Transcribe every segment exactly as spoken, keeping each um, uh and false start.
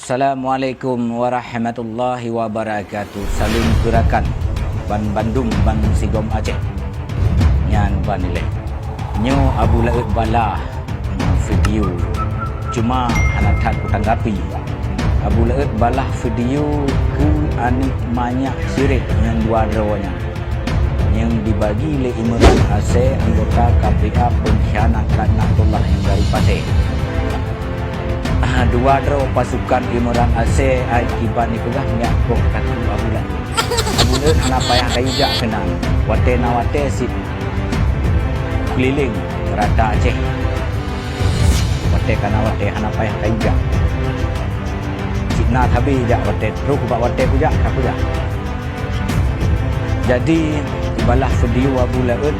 Assalamualaikum warahmatullahi wabarakatuh. Saleuem keu rakan ban bandum ban sigom Aceh. Nyan ban ilée. Nyoe Abu Laôt balah video, cuma hana that kutanggapi. Abu Laôt balah video keu aneuk manyak syirék nyang dua droe nyan, nyang dibagi lé Imran Asée, anggota K P A pengkhianat laknatullah nyang dari Pasé. Ah, dua droe pasukan Imran Asée ai kiban jipeugah nyak boh takue Abu Laôt. Abu Laôt hana payah kayue jak keunan. Watée na watée cit keulileng rata Aceh. Watée ka na watée hana payah kayue jak. Cit na sabe jak watée, troh bak watée kujak, ka kujak. Jadi, ibalah video Abu Laôt,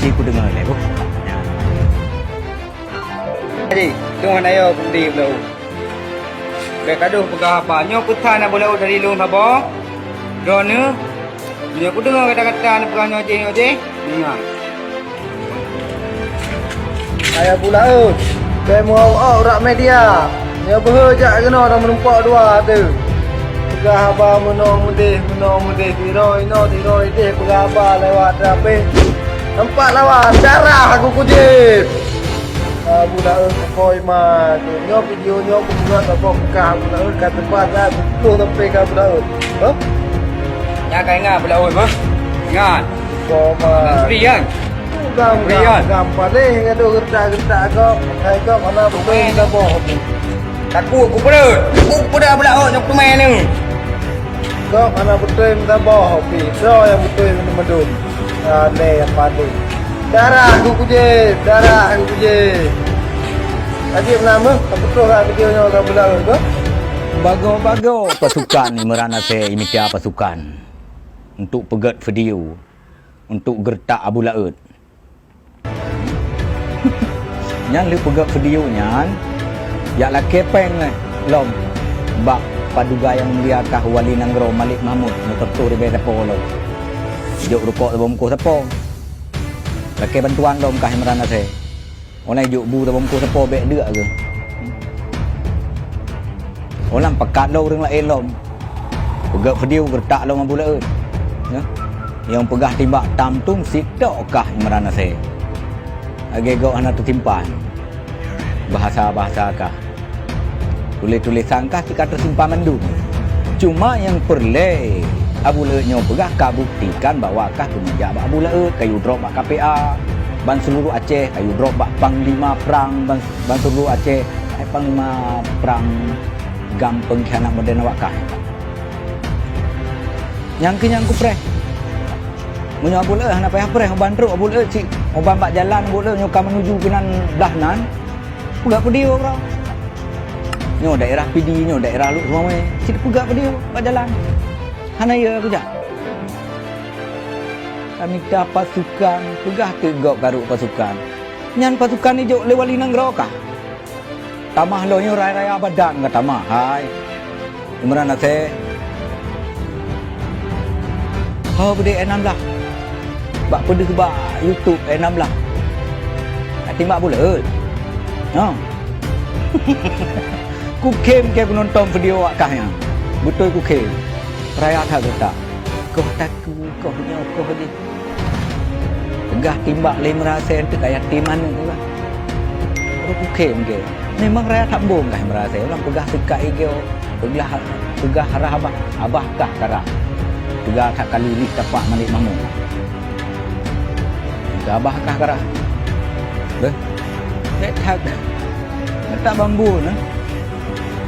ci kudeungoe lé, boh. Nyan. Jadi, tuan ayo bukti belum. Bèk gadoh peugah haba. Nyoe peusan Abu Laôt dari lôn saboh. Droeneuh, nyoe kudeungoe kata-kata neupeugah nyoe jih, nyoe jih. Deungoe. Hai Abu Laôt, bèk meu'oh-'oh urak media. Nyoe beuhe jak keunoe dan meurumpok dua teuh. Peugah haba meunoe meudeh, meunoe meudeh, tiroe inoe, tiroe ideh, peugah haba lewat drapé. Nampak lawan, darah aku kujieb. Abu Laôt, pokok iman. Nyoe video nyoe kubuat saboh peugah Abu Laôt ka teumpat dah pukul sampai ka Abu Laôt. Hah? Nyan ka ingat Abu Laôt, mah. Ingat. Koma. Suri, kan? Gam, Suri, gam, kan? Gam. Paléh gadoh geuretak-geuretak gob. Hai gob, hana beutôi meusaboh. Takut ku peureuet. Ku peureuet Abu Laôt nyoe peumain ni. Gob hana beutôi meusaboh, pi. Soe nyang beutôi meudum? Aneh nyang padum. Darah ku kujieb, darah ku kujieb. Aji meunan meuh, tapeutroh lam video nyoe ka Abu Laôt, beuh. Bagoe-bagoe pasukan Imran Asée imita pasukan untuk peugét video, untuk geuretak Abu Laôt. Nyan lheueh peugét video nyan, jak lakée péng lom bak Paduka Nyang Mulia kah Wali Nanggroe Malik Mahmud, meuteupeu ribée sapo lom. Jok rukok saboh bungkôh sapo. Lakée bantuan lom kah Imran Asée. Ulée jok bu saboh bungkôh sapo bék deuk keuh. Ulang pakat lom ureuëng laén lom. Peugét video geuretak lom Abu Laôt. Nyoe. Nyang peugah timbak tam tum sitok kah Imran Asée. Lagée gob hana teusimpan. Bahasa-bahasa kah. Tuléh-tulésan kah cit ka teusimpan mandum. Cuma nyang peureulée Abu Laôt nyoe peugah ka buktikan bahwa kah keuneuk jak bak Abu Laôt, kayue drop bak K P A. Ban seuluruh Aceh, kayue drop bak Panglima Prang, ban, ban seuluruh Aceh, hai Panglima Prang gam pengkhianat modern awak kah. Nyang keu nyang kupreh. Meunyoe Abu Laôt hana payah preh, uban trok Abu Laôt cit, uban bak jalan Abu Laôt nyoe ka meunuju keunan blah nan, peugah peudiyueng uroe. Nyoe daerah Pidie, nyoe daerah Lhokseumawe, cit peugah peudiyueng bak jalan. Hana yö kujak. Ka mita pasukan, peugah teuk gob karok pasukan. Nyan pasukan ijok lé wali nanggroe kah? Tamah lôn nyoe raya-raya Ramadan ka tamah, hai. Imran Asée. Ho beudé enam blah. Bak peudeuh bak YouTube enam blah. Ka timbak buleuen. Noh. Kukhém keu peunonton video awak kah nyan. Beutôi kukhém. Raya that geutak. Koh takue, koh nyoe, koh jih. Peugah timbak lé Imran Asée teuka yatim aneuk tu kan. Baru kukhém keu. Memang raya that bong kah Imran Asée. Ulang peugah teuka igoe. Peugah, peugah rah abah, abah kah karah. Teuga that ka lilih tapak Malik Mahmud. Teuga abah kah karah. Beh. Beh that. Letak bambu nah.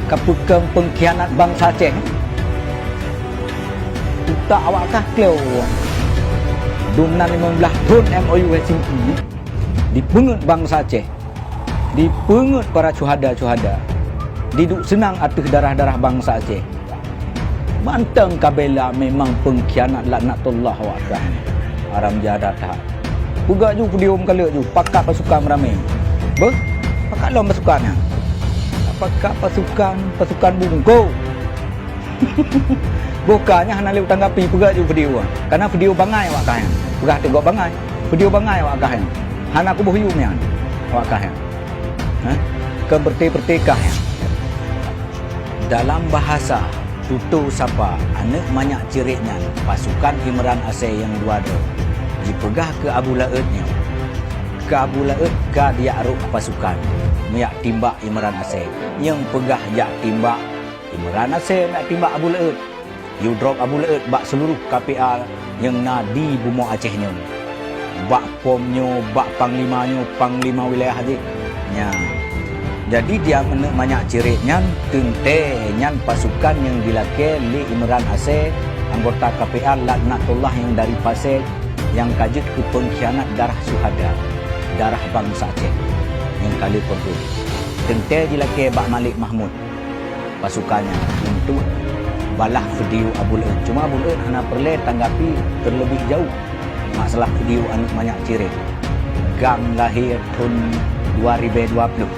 Ka peukong pengkhianat bansa Aceh. Utak awak kah kleu. Dum nan limong blah thon M O U Helsinki, dipeungeut bansa Aceh, dipeungeut para syuhada-syuhada, diduek seunang ateueh darah-darah bansa Aceh. Mantong kabela memang pengkhianat laknatullah awak kah. Haram jadah that. Peugah ju podium ka lheueh ju, pakat pasukan meuramé. Beuh, pakat lom pasukan nyan. Pakat pasukan, pasukan bungkôh. Boh ka nyan hana lé tanggapi peugah ju video. Kana video bangai awak kah nyan. Peugah teuk gob bangai. Video bangai awak kah nyan. Hana kuboh yum nyan. Awak kah nyan. Ha? Keu beureuté-beureuté kah nyan. Dalam bahasa tutoe sapa aneuk manyak cirek nyan, pasukan Imran Asée nyang dua droe jipeugah keu Abu Laôt nyoe, "Keu Abu Laôt ka dijak rôk pasukan meujak timbak Imran Asée." Nyang peugah jak timbak Imran Asée, meujak timbak Abu Laôt. Yue drob Abu Laôt bak seuluruh K P A nyang na di bumoe Aceh nyoe. Bak pom nyoe, bak panglima nyoe, panglima wilayah jih. Nya. Jadi, di aneuk manyak cirek nyan, teuntée nyan pasukan nyang jilakée lé Imran Asée, anggota K P A laknatullah nyang dari Pasé, nyang ka jeuet keu peungkhianat darah syuhada, darah bansa Aceh nyang ka lheueh peubuet. Teuntée jilakée bak Malik Mahmud pasukan nyan untuk balah video Abu Laôt. Cuma Abu Laôt hana peureulée tanggapi terlebih jauh masalah video aneuk manyak cirek. GAM lahé thon dua ribée dua ploh,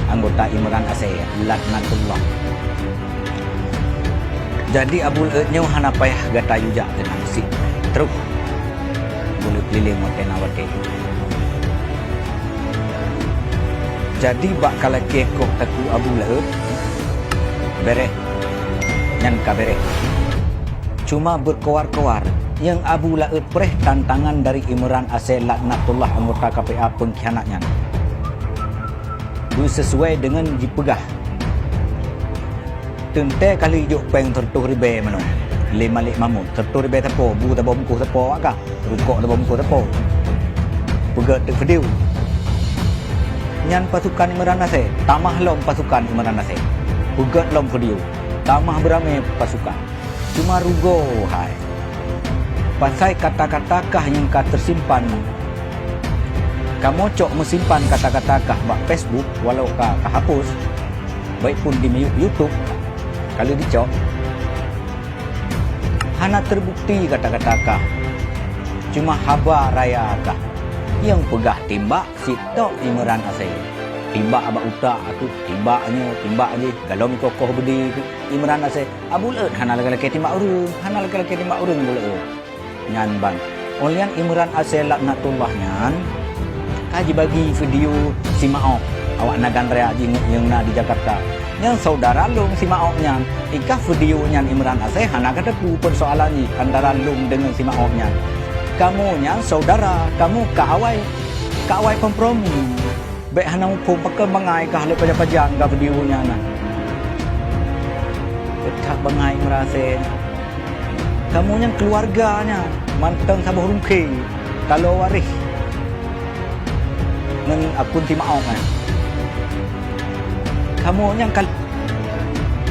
anggota Imran Asée, laknatullah. Jadi Abu Laôt nyoe hana payah gata yue jak keunan sit. Trok buleuen keliling watée na watée. Jadi bak ka lakée koh takue Abu Laôt, béréh. Nyan ka béréh. Cuma beukoar-koar, nyang Abu Laôt preh tantangan dari Imran Asée laknatullah anggota K P A peungkhianat nyan. Beusesuai deungon jipeugah. Teuntée kali jok péng seureutôh ribée meunoe lé Malik Mahmud. Seureutôh ribée sapo, bu saboh bungkôh sapo awak kah? Rukok saboh bungkôh sapo? Peugét teuk video. Nyan pasukan Imran Asée, tamah lom pasukan Imran Asée. Peugét lom video, tamah beuramé pasukan. Cuma rugoe hai. Pasai kata-kata kah nyang ka teusimpan. Kamoe cok meusimpan kata-kata kah bak Facebook, walau ka, ka hapus, baik pun di miyueb YouTube, ka lheueh dicok. Hana teubukti kata-kata kah. Cuma haba raya kah. Nyang peugah timbak sitok Imran Asée. Timbak bak utak keuh, timbak nyoe, timbak jih, galom ikoh-koh beudé keuh. Imran Asée, Abu Laôt hana lakée-lakée timbak ureuëng, hana lakée-lakée timbak ureuëng Abu Laôt. Nyan ban. Óh lheueh nyan Imran Asée laknatullah nyan ka jibagi video si Maok, awak na Gandrea jih nyang na di Jakarta. Nyang saudara lôn si Maok nyan, i kah video nyan Imran Asée hana ka teupeu peusoalan jih antara lôn deungon si Maok nyan. Kamoe nyan saudara, kamoe ka awai, ka awai kompromi. Bék hana muphom pakon bangai kah lé pajan-pajan ka video nyan na. That bangai Imran Asée nyan. Kamoe nyan keuluwarga nyan, mantong saboh rungkhé, taloe waréh ngon akun si Maok nyan. Kamoe nyan kal-